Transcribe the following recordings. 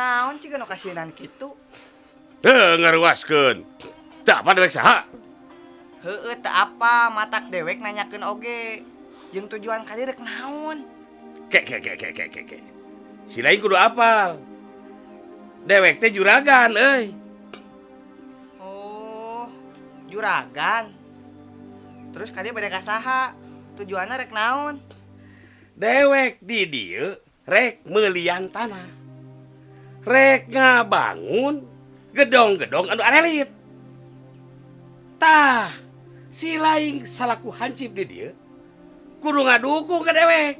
Naon ciga nu kasieunan kitu? Heuh, ngaruaskeun. Teu apa dewek saha? Heueuh teu apa, matak dewek nanyakeun oge. Jeung tujuan ka dieu rek naon? Ke ke ke ke ke ke ke. Si lain kudu apal. Dewek teh juragan euy. Oh, juragan. Terus ka dieu bade ka saha? Tujuanna rek naon? Dewek di dieu rek meulian tanah. Rek ngabangun gedong-gedong anu arelit. Tah, si lain salaku hansip di dieu kudu ngadukung ka dewek.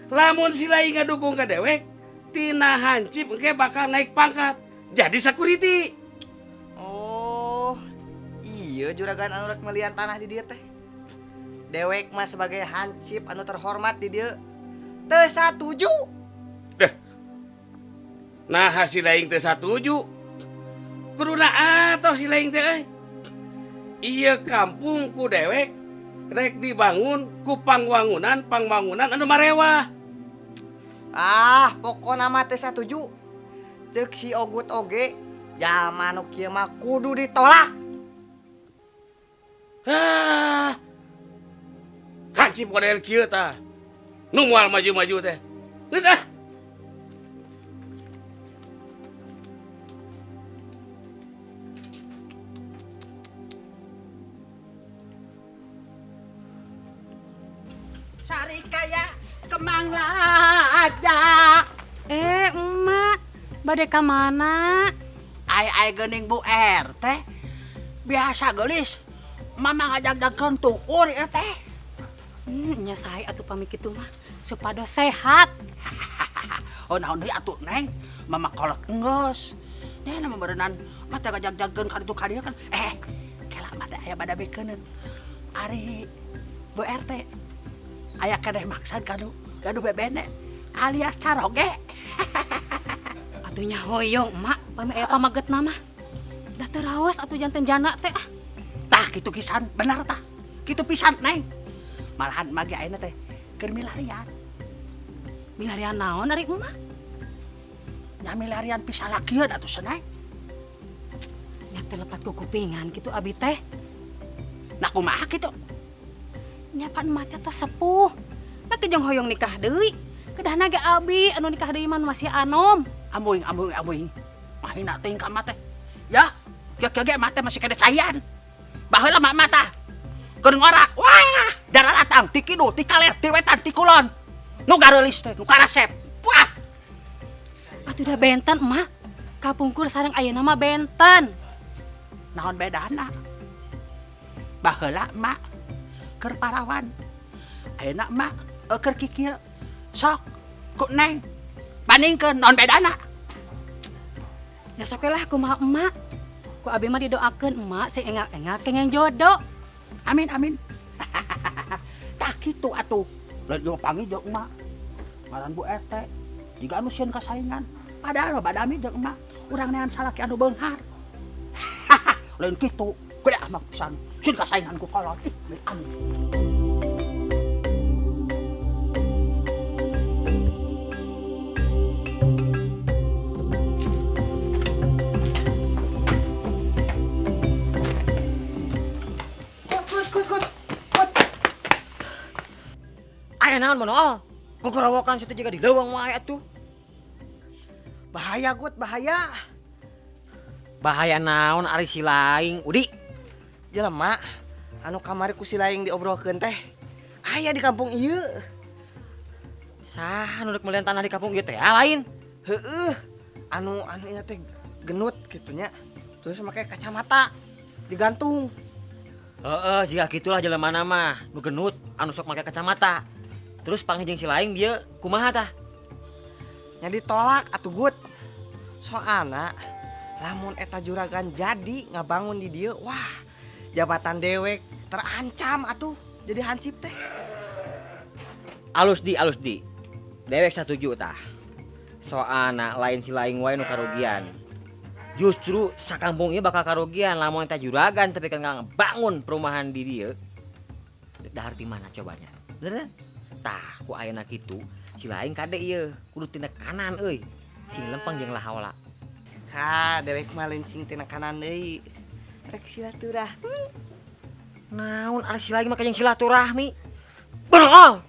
Lamun si lain ngadukung ka dewek, tina hansip engke bakal naik pangkat jadi security. Oh, iya juragan anu rek melian tanah di dieu teh. Dewek mah sebagai hansip anu terhormat di dieu teu satuju. Deh. Nah, si lain teu satuju. Kuduna atoh si lain teh euy. Ieu kampung ku dewek rek dibangun ku pangwangunan anu marewah. Ah, pokona mah teu satuju. Ceuk si Ogut oge, jalma nu kieu mah kudu ditolak. Hah. Hansip model kieu tah. Nu moal maju-maju teh. Geus ah. Sarikaya Kemang Raja. Emak, bade ka mana? Ai-ai geuning Bu RT. Biasa geulis. Mama ngajak-jakeun tuur ieu teh. Nya sae atuh pamit kitu mah supados sehat. Oh, naon deui atuh Neng? Mama kolot enggeus. Nya na meureunan mah teh ngajak-jakeun ka ditu ka dieu kan. Kela mah da aya bada bekeuneun. Ari Bu RT aya keneh maksad kanu gaduh bebene alias caroge. Atuh nya hoyong emak pami aya pamagetna mah. Da teu raos atuh janten jana teh ah. Tah kitu pisan bener tah. Kitu pisan Neng. Malahan mah ge ayeuna teh keur milarian. Milarian naon ari emak? Nya milarian pisalakieun atuh Seneng. Nya teh lepat ku kupingan kitu abi teh. Nah kumaha kitu? Nya pan emak teh tos sepuh. Nah teh jeung hoyong nikah deui. Kedahna ge abi anu nikah deui mah masih anom. Amuing amuing amuing. Mahina teuing ka emak teh. Ya, kieu-kieu ge emak teh masih kene cayan. Baheula mah emak tah keur ngora. Wah, darah datang ti kidul, ti kaler, ti wetan, ti kulon. Nu gareulis teh, nu karasep. Wah. Atuh da benten emak. Kapungkur sareng ayeuna mah benten. Naon bedana? Baheula emak keur parawan. Ayeuna emak keur kikieu. Sok ku Neng bandingkeun naon bedana? Ya sok we lah kumaha emak. Ku abi mah didoakeun emak sing engal-engal kengeng jodoh. Amin amin. Tah kitu atuh. Lain jeung panggih jeung emak. Ngaran Bu RT jiga anu sieun kasaingan. Padahal mah badami jeung emak urang neangan salaki anu beunghar. Lain kitu. Gede amat pisan. Sieun kasaingan ku kolot. Ih, amin. Aya naon mono? Kukurawokan situ juga di leuweung wae atuh. Bahaya Gut, bahaya. Bahaya naon ari si laing, Udi? Jelema anu kamari ku si laing diobrolkeun teh aya di kampung ieu. Saha nu rek meulian tanah di kampung ieu teh? Ah, lain. Heueuh. Anu ieu teh genut kitu nya. Terus make kacamata digantung. Heeh, siga kitulah jelemana mah, nu genut anu sok make kacamata. Terus panggil jeung si laing dia kumaha tah? Nya ditolak atuh Gut. Soalna lamun eta juragan jadi ngabangun di dieu, wah, jabatan dewek terancam atuh jadi hansip teh. Alus di, alus di. Dewek satuju tah. Soalna lain si laing wae nu karugian. Justru sakampung ieu bakal karugian lamun eta juragan tapi kan ngabangun perumahan di dieu. Dahar di mana cobanya? Bener kan? Tah, ku ayeuna kitu, si laing kade ieu, kudu tindak kanan euy. Sing lempeng jeung lahaula. Ha, dewek mah lencing tina kanan deui. Rek silaturahmi. Naon ari si laing mah jeung silaturahmi. Bonool.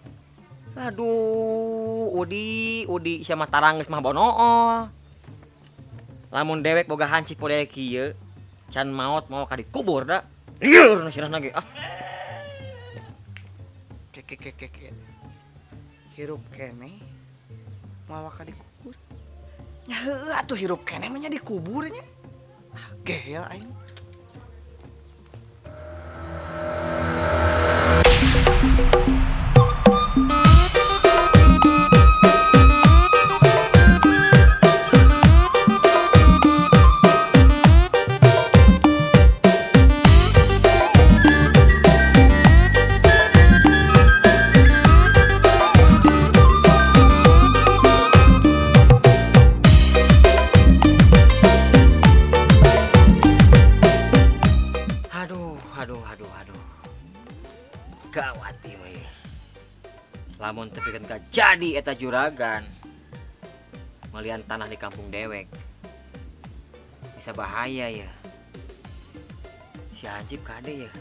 Aduh, Udi sia mah tarang geus mah bonool. Lamun dewek boga hancip model kieu, can maot mau ka dikubur da. Lieur nu sirahna ge ah. Keke. Hirup keneh mawa ka dikubur. Nya heueuh atuh hirup keneh mah nya dikubur nya. Ah, gehel aing. Aduh. Gawat ieu mah. Lamun teu pikeun ka jadi eta juragan. Melian tanah di kampung dewek. Bisa bahaya ya. Si Hansip kade ya.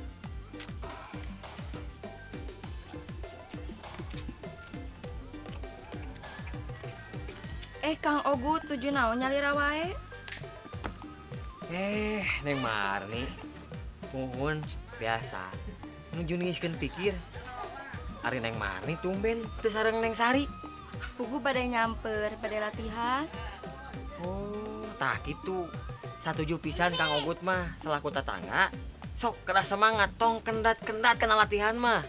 Kang Ogut tuju naon nyalira wae? Neng Marni. Muhun biasa nuju ngiskeun pikir. Ari Neng Marni tumben teu sareng Neng Sari. Pugu bade nyamper, bade latihan. Oh, tah kitu. Satuju pisan Kang Ogut mah selaku tetangga. Sok kedah semangat tong kendat-kendat kana latihan mah.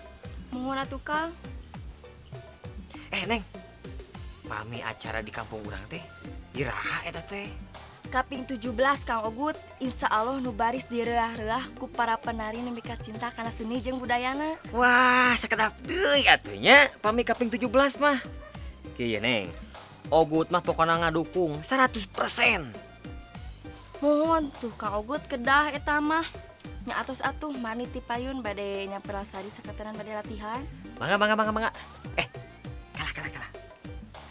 Muhun atuh Kang. Neng. Pami acara di kampung urang teh iraha eta teh? Kaping 17 Kang Ogut, insya Allah nu baris direah-reah ku para penari nu mika cinta kana seni jeung budayana. Wah, sakedap deui atuh nya pami kaping 17 mah. Kieu Neng, Ogut mah pokona ngadukung 100%. Mohon tuh Kang Ogut kedah eta mah. Nya atos atuh mani ti payun bade nyamper Lasari sakatenan bade latihan. Mangga. Kalah.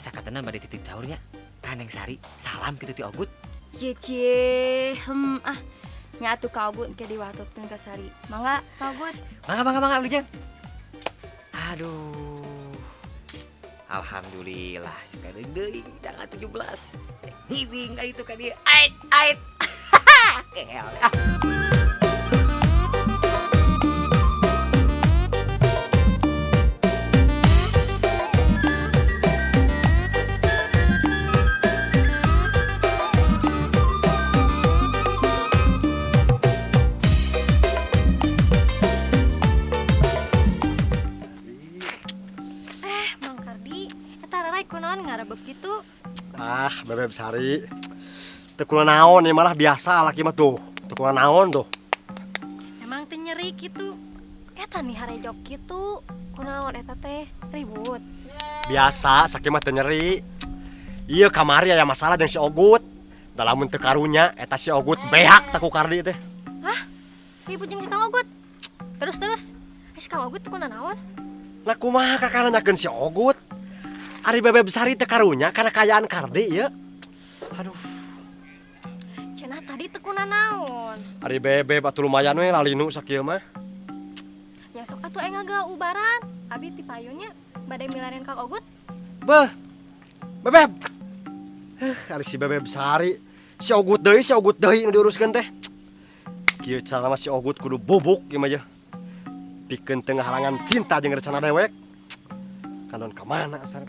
Sakatenan bade titip sahur nya. Ka Neng Sari, salam kitu ti Ogut. Cie, ah, nya atuh Kang Ogut ke diwatutkeun ka Sari. Mangga, Kang Ogut. Mangga, Ujang. Aduh. Alhamdulillah, sekali deui tanggal 17. Ngibing ka itu ka dieu. Ait. Kehel. Ah. Begitu. Ah, Bebeb Sari. Teu kunaon ya malah biasa laki mah tuh. Teu kunaon tuh. Emang teu nyeri kitu. Eta nih harejok kitu. Kunaon eta teh ribut. Biasa sakieu mah teu nyeri. Ieu kamari aya masalah jeung si Ogut. Da lamun teu karunya eta si Ogut beak teh ku Kardi teh. Hah? Ribut jeung si Kang Ogut. Terus. Si Kang Ogut teu kunaon? Lah kumaha kakak nanyakeun si Ogut? Ari Bebeb Sari teu karunya karena kayaan Kardi ya. Aduh. Cenah tadi teu kunanaon. Ari Bebeb atuh lumayan we lalinu sakieu mah. Nya sok atuh aing ngagaubaran. Abi ti payunnya bade milarian Kang Ogut. Beuh. Bebeb. Ari si Bebeb Sari, si Ogut deui nu diuruskeun teh. Kieu cara mah si Ogut kudu bubuk ieu mah ye. Pikeun teu ngahalangan cinta jeung rencana dewek. Kandon ka mana Sari?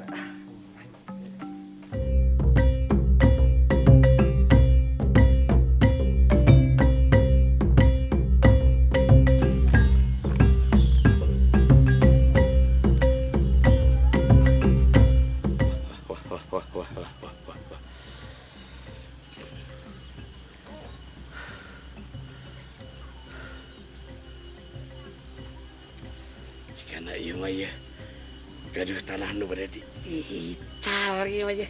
Wah. Jika ieu mah ya gaduh tanah nu bade diical ieu mah ya.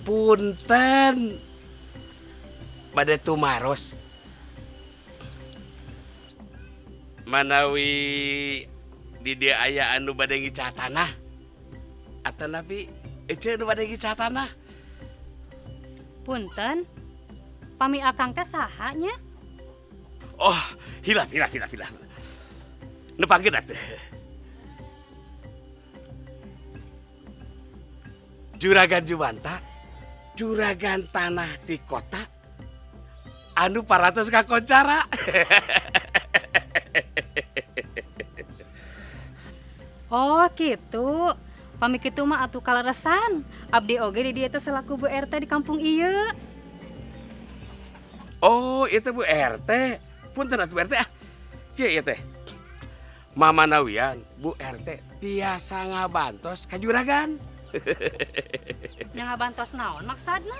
Punten bade tumaros. Manawi di dieu aya anu bade ngical tanah atanapi Ece nu bade ngical tanah. Punten. Pami akang teh saha nya? Oh, hilap. Nepangkeun atuh. Juragan Jumanta, juragan tanah di kota anu 400 kakoncara. Oh, gitu. Pami kitu mah atuh kaleresan. Abdi oge di dieu teh selaku Bu RT di kampung ieu. Oh, itu Bu RT. Punten atuh Bu RT ah. Kieu ieu teh. Mama Nawian, Bu RT tiasa ngabantos ka juragan. Nya ngabantos naon maksudna?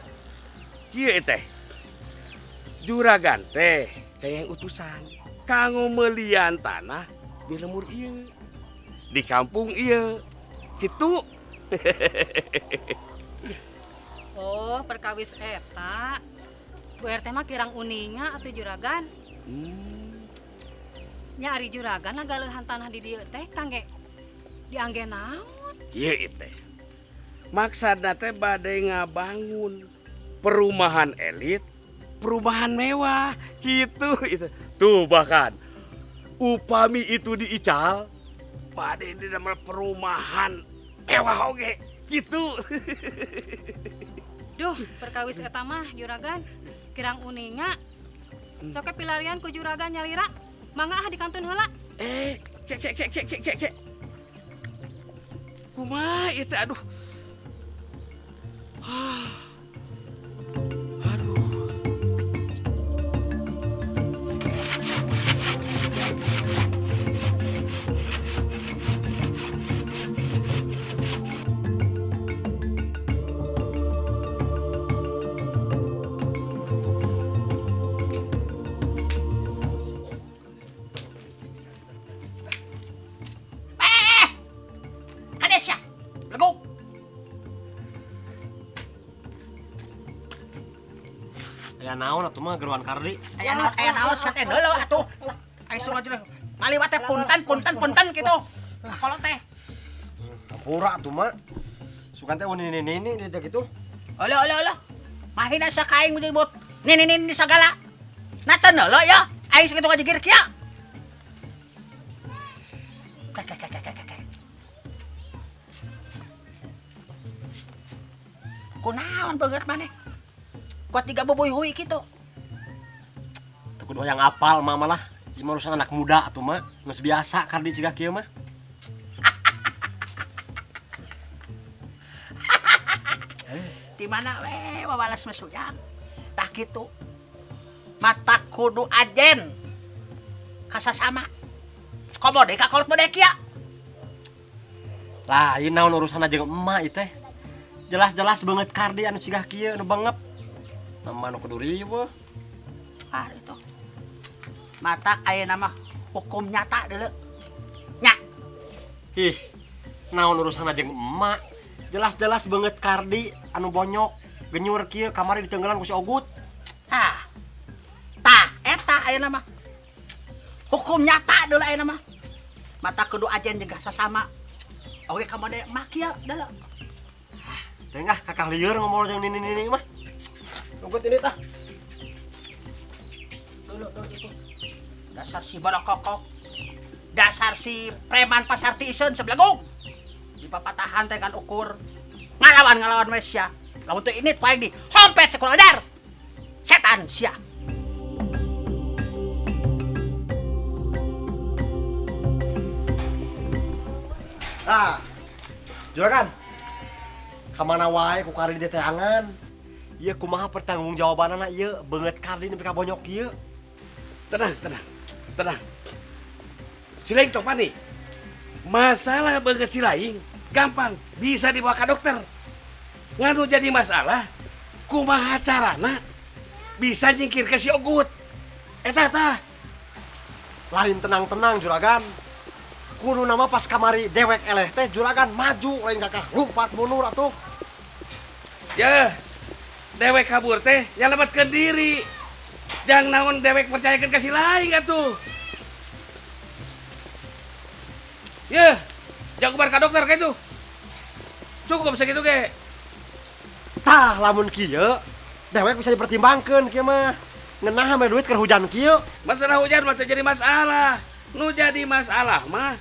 Kieu teh. Juragan teh kayang utusan kanggo melian tanah di lemur ieu. Di kampung ieu. Kitu. Oh, perkawis eta. Bu RT mah kirang uninga atuh juragan. Nya ari juragan ngagaleuhan tanah di dieu teh kangge diangge naon? Kieu teh. Maksudna teh bade ngabangun perumahan elit, perumahan mewah, gitu itu. Tuh bahkan upami itu diical bade di damel perumahan mewah oge, gitu. Duh, perkawis eta mah juragan kirang uninga. Soke pilarian ku juragan nyalira. Mangga ah di kantun heula. Ke. Kumaha ieu teh aduh. Aduh. Kadesya, leguk. Aya naon atuh mah geruan Kardi. Aya naon sia teh deuleu atuh. Aing suruh maju. Maliwat teh punten kitu. Kolot teh. Hampura atuh mah. Sugan teh nini-nini dia kitu. Alah. Mahina sia ka aing menyebut nini-nini sagala. Nah teu deuleu ya. Aing sakitu ngajigir kieu. Ke. Kunaon beungeut maneh? Kuat tiga boboy hui kitu. Teu kudu hayang apal mah lah. Ieu mah urusan anak muda atuh mah. Geus biasa Kardi cigah kieu mah. Di mana we wawalas mah sujang. Tah kitu. Mata kudu ajen. Kasasama. Komo deui ka kolot mah kieu. Lah, ieu naon urusanna jeung emak ieu teh? Jelas-jelas beungeut Kardi anu cigah kieu anu bengep. Nama nu kudu riweuh. Ah itu. Mata ayeuna mah hukum nyata deuleu. Nya. Ih, naon urusanna jeung emak? Jelas-jelas beungeut Kardi anu bonyok, genyur kieu kamari ditenggelan ku si Ogut. Hah. Tah eta ayeuna mah. Hukum nyata deuleu ayeuna mah. Mata kudu ajen jeung sasama. Oge ka mode emak kieu deuleu. Teh ah kakak lieur ngomong jeung nini-nini mah. Ogut ini tah. Dulu itu. Dasar si balokokok. Dasar si preman pasar tiiseun sebelaguk. Di papatahan teh kan ukur. Ngalawan-ngalawan we sia. Lamun teu ini paling di hompet sakurang ajar. Setan sia. Ah. Juragan. Kamana wae ku Kardi diteangan. Ieu kumaha pertanggungjawabanana ieu beungeut Kardi nepi ka bonyok ieu. Tenang. Si laing tong panik. Masalah beungeut si laing gampang, bisa dibawa ke dokter. Nganu jadi masalah, kumaha carana bisa nyingkir ke si Ogut. Eta tah. Lain tenang-tenang juragan. Kudu nama pas kamari dewek eleh teh juragan maju lain kakak lompat mundur atuh. Ya, dewek kabur teh nyalametkeun diri. Jangan naon dewek percayakeun ka si laing atuh. Ya, jangan kubar ka dokter kayak itu. Cukup segitu ge. Tah lamun kieu dewek bisa dipertimbangkeun kieu mah. Ngeunah mere duit keur hujan kieu. Masalah hujan mah teu jadi masalah. Nu jadi masalah mah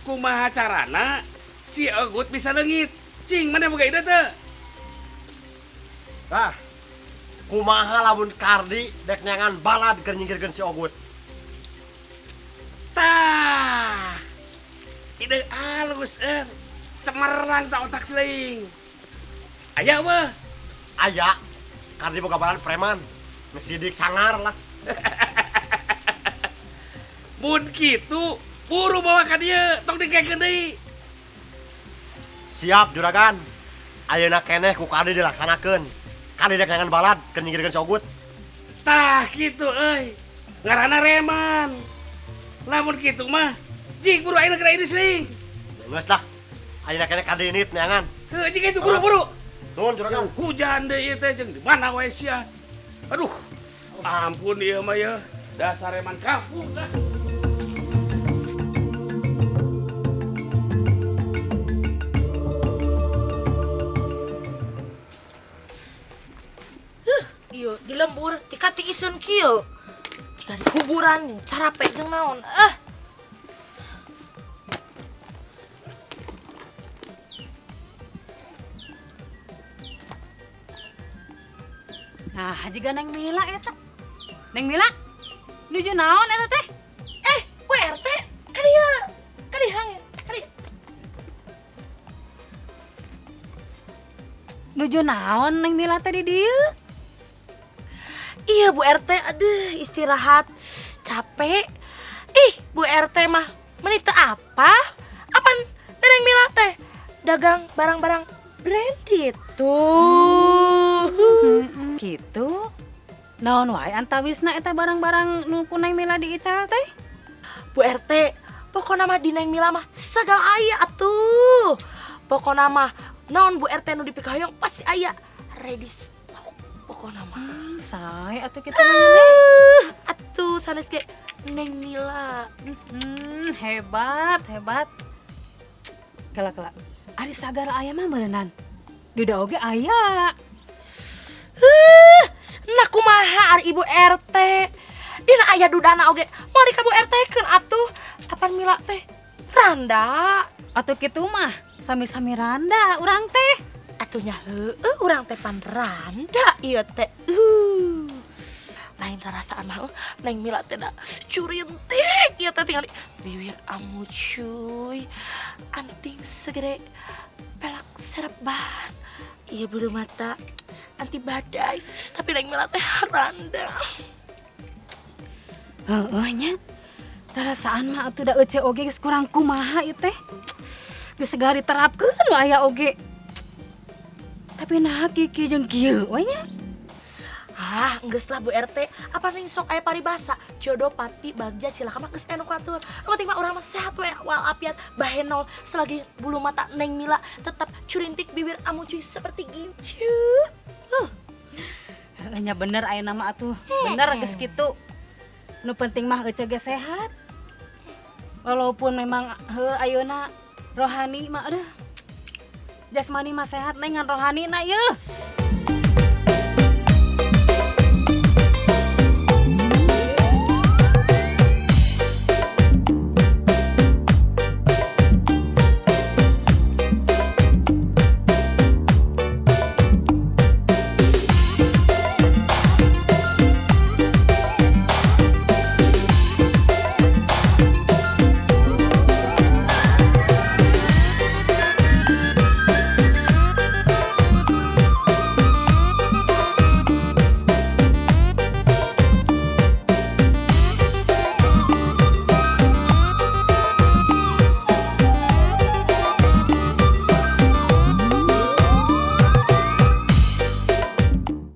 kumaha carana si Ogut bisa leungit. Cing, mana boga ide teu? Tah. Kumaha lamun Kardi dek neangan balad keur nyingkirkeun si Ogut. Tah. Ide alus euy. Cemerlang tak otak seling. Aya weh. Aya. Kardi boga balad preman. Ngesidik sangar lah. Mun kitu buru bawa ka dieu, tong dikekeun deui. Siap juragan. Ayeuna keneh ku Kardi dilaksanakeun. Kardi dek neangan balad keur nyingkirkeun si Ogut. Tah kitu euy. Ngaranna reman. Lamun kitu mah jig buru ayeuna geura ini seling. Geus lah. Ayeuna keneh Kardi init neangan. Heuh jig itu buru-buru. Nuhun juragan. Hujan deui ieu teh jeung di mana wae sia. Aduh, ampun ieu mah ya. Dasar reman kampung lah. Ieu di lembur tika tiiseun kieu. Jika di kuburan jeung carape jeung naon. Nah, jiga Neng Mila eta. Neng Mila, nuju naon eta teh? Bu RT, kadieu. Kadieu hang, kadieu. Nuju naon Neng Mila teh di dieu? Iya Bu RT, aduh istirahat. Capek. Ih, Bu RT mah meni teu apa? Apan Neng Mila teh dagang barang-barang branded tuh. Gitu. Naon wae antawisna eta barang-barang nu ku Neng Mila diical teh? Bu RT, pokona mah di Neng Mila mah sagala aya atuh. Pokona mah naon Bu RT nu dipikahoyong pasti aya. Ready stock pokona mah. Sae atuh kitu mah. Atuh sanes ge Neng Mila. Hebat, hebat. Kela-kela. Ari sagala aya mah beureunan. Duda oge aya. Nah kumaha ari Ibu RT. Dina aya dudana oge moal di ka Bu RT keun atuh. Apan Mila teh randa. Atuh kitu mah sami-sami randa urang teh. Atuh nya heueuh urang teh pan randa ieu teh. Lain rarasaan mah Neng Mila teh da curintik ieu teh tingali biwir amu cuy. Anting segede pelak serban. Ieu bulu mata anti badai, tapi Neng Mila teh randa. Heueuh nya. Rarasaan mah atuh da euceu oge geus kurang kumaha ieu teh. Geus segala diterapkeun nu aya oge. Tapi naha kieu jeung kieu we nya. Ah, geus lah Bu RT, apa ning sok aya paribasa, jodoh pati bagja cilaka mah geus aya nu katur. Nu penting mah urang mah sehat we walafiat, bahenol selagi bulu mata Neng Mila tetap curintik bibir amu cuy seperti gincu. Heueuh nya bener ayeuna mah atuh. Bener geus kitu. Nu penting mah euceu ge sehat. Walaupun memang heuh ayeuna rohani mah aduh. Jasmani mah sehat neng ngan rohani na yeuh.